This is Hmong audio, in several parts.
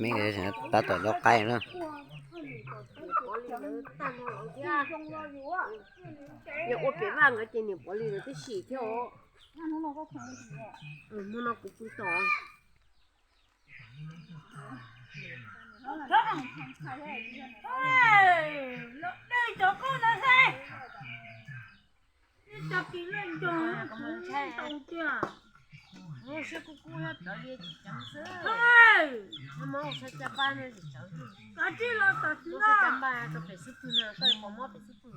Me tab tom nyob qaib na. Yog ua pem vaj nkawd ces niam Puav Lis lawv twb sim thiab os. Hnub no kuv pw tod. Los dej cov koj ntawd xwb. Ib tag kis lej nco tau tiag. Muab siab kub kub cov li tsis ceev xwb. Muab ua sa ca npaj no tsis ceev xwb. Kav tsij los tam sim no. Muab sa ca npaj rau pem xub pwg no, koj pom mob pem xub pwg.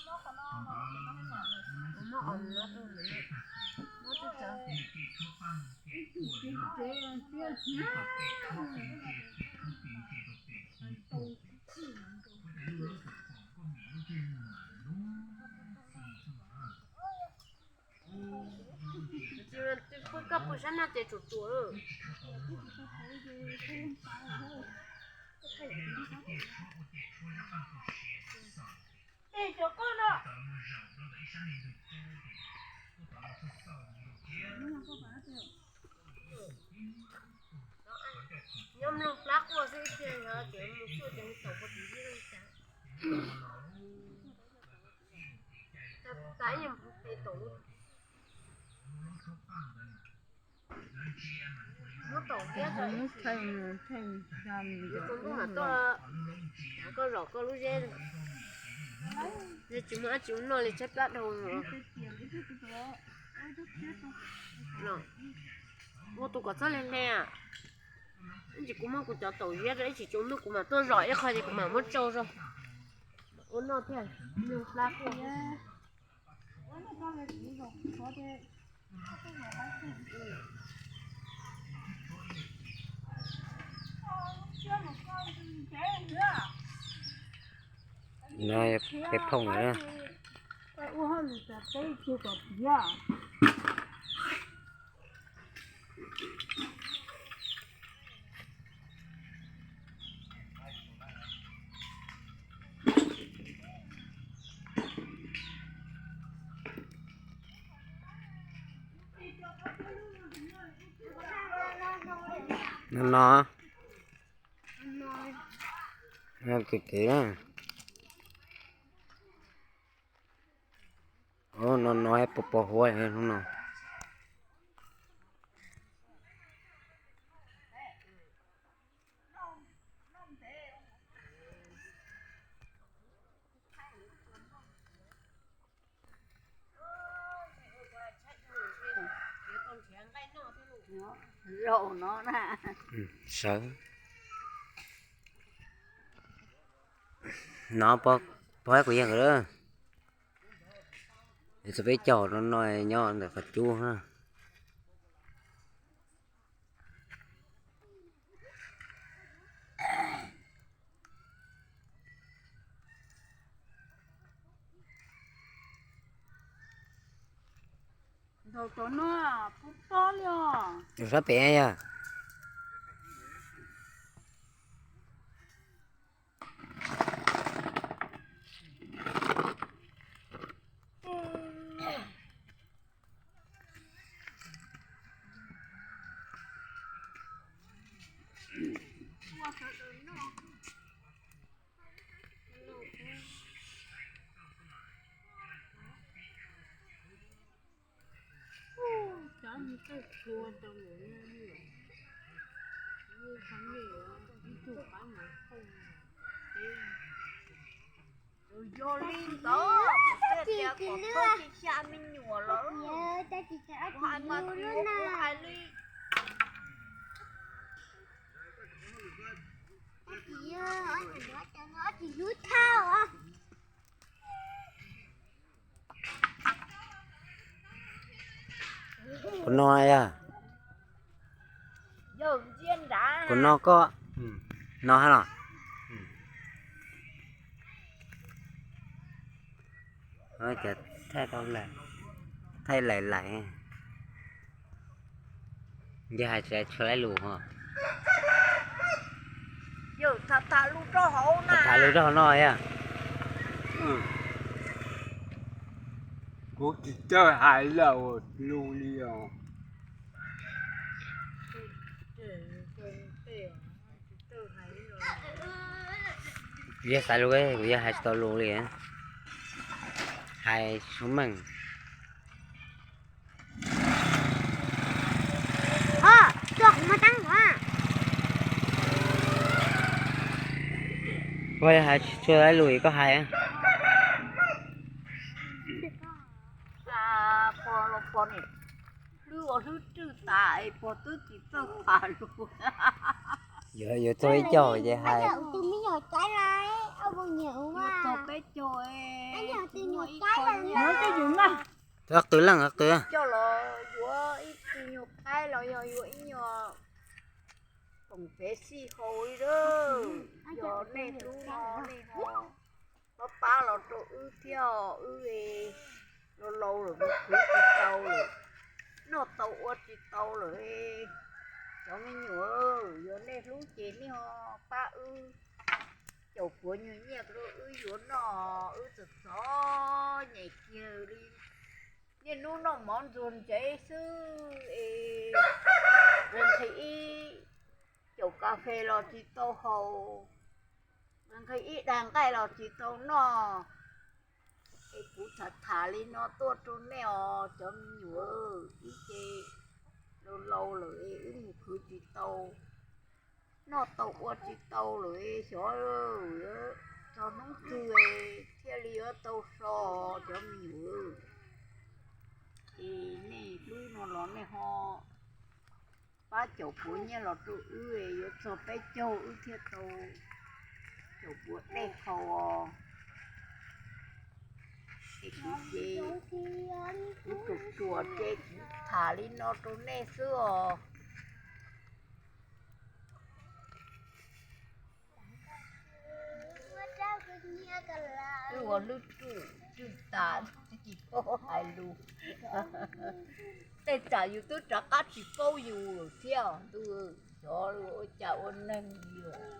Mob os no rau ntawd, mob twb ceev. Pw koj pw sab no ces tsuam tsuam. Ej, cov koj no. Nyob mloog plab quaj xwb tiag, yog tias mus xyuaj ces mus taum koj tus zib leej cas. Tab ib nyuag pe taum. Muab taum thiab, muab thaij, thaij, yus tus ntuj mam tuaj, koj zom koj lub zeb. Yog tsis muaj dab tsi ua noj li tshaib plab dhau. Ua tus kom txhob hle hle. Ib ntsis kuv muab kuv cov taum ziab rau, ib tsam tsaus ntuj kuv mam tuaj zom ib qho ces kuv mam muab tsau rau. Ua noj thiab. No peb phooj na. No no. Kev kev na. No no pos pos huab hnub no. Sawv no, pog kuv yawg nkawd, txog peb caug no no nyob ntawm qhov cub na. Ntaus tau no, pob pob li os. Sab pem yog. Yog li ntawd, kuv twb tias kom thauj xya me nyuam lawm, kuv hais mas kuv hais li. Kuv no yog, kuv no koj no hab los. Thaij tau, thaij lais lais. Yog hais tsis tau lais lus ho. Tham lus rau hauv no yog. Kuv tsis txawj hais lus li os. Yog xav lus, kuv yog hais tsis tau lus li, hais tsis meej. Koj yog hais tsis tshua lus koj hais. Pog los pog ne, hlwb ua hlwb rwj tas es pog twb tsis txawj tham lus. Yuav txog ib co ces hais. Yuav txog peb caug, muaj ib co nyuag, twb qw leej qw, coj los yuav ib tug nyuag qaib los yog yuav ib nyuag koom peb xij haus li lawm. Yog nej hlub no nej ho pab pab los rau wb thiab, wb laus laus lawm, khwv tsis tau lawm, noj tau ua tsis tau lawm. Cov me nyuam, yog nej hlub ces nej ho pab wb. Caum puav nyuag nyiaj rau wb yuav noj, wb txom txom nyem kiag li. Niaj hnub noj mov ntxuag ntsev xwb es nqhis ib caum kas fes los tsis tau haus, nqhis ib dag nqaij los tsis tau noj. Es kuv tham tham li no tuaj rau nej os cov me nyuam, wb ces laus laus lawm es wb mus khwv tsis tau, noj tau ua tsis tau lawm, xyov txog hnub twg thiaj li yuav tau so cov me nyuam. Es nej hlub no los nej ho pab caum puav nyiaj los rau wb, yuav txog peb caug wb thiaj tau caum puav dej haus. Es kuv ces, kuv tsuas tsuas ces kuv tham li no rau nej xwb os. Wb ua hlwb rwj tas tsis paub hais lus. Tej tsam yus twb rov qab tsis paub yus lawm thiab ntuj, xyov ua cas ua neeg li lawm.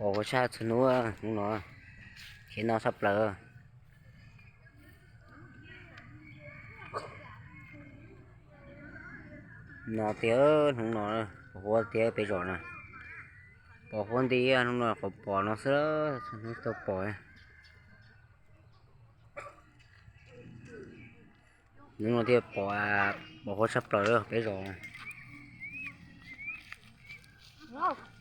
Pom huab sab txhua hnub, hnub no khiav noj tshaj plaws. No tiag, hnub no pom huab tiag peb zos na. Pom huab nti hnub no, qhov pom no xwb, txhua hnub tau pom. Hnub no thiaj pom, pom huab tshaj plaws peb zos.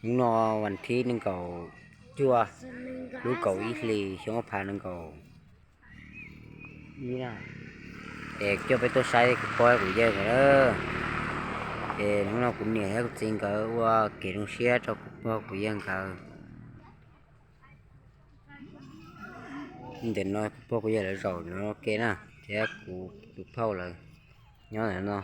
Hnub no vas thib nees nkaum cuaj, lub kaum ib hlis xyoo ob phav nees nkaum ib na. Es coj peb tuaj saib kuv pog kuv yawg nkawd na. Es hnub no kuv niam thiab kuv txiv nkawd ua kev zoo siab rau kuv pog kuv yawg nkawd. Ntawm no kuv pog kuv yawg lawv zaum no ua ke na, thiab kuv tus phauj lawv nyob ntawm no.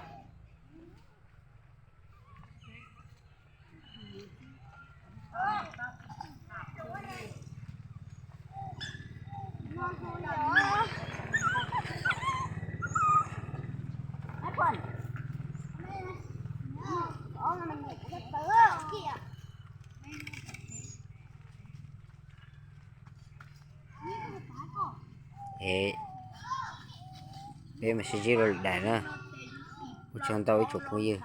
Peb mam sib ntsib rau lwm daim na. Ua tsaug ntau ib tsoom phooj ywg.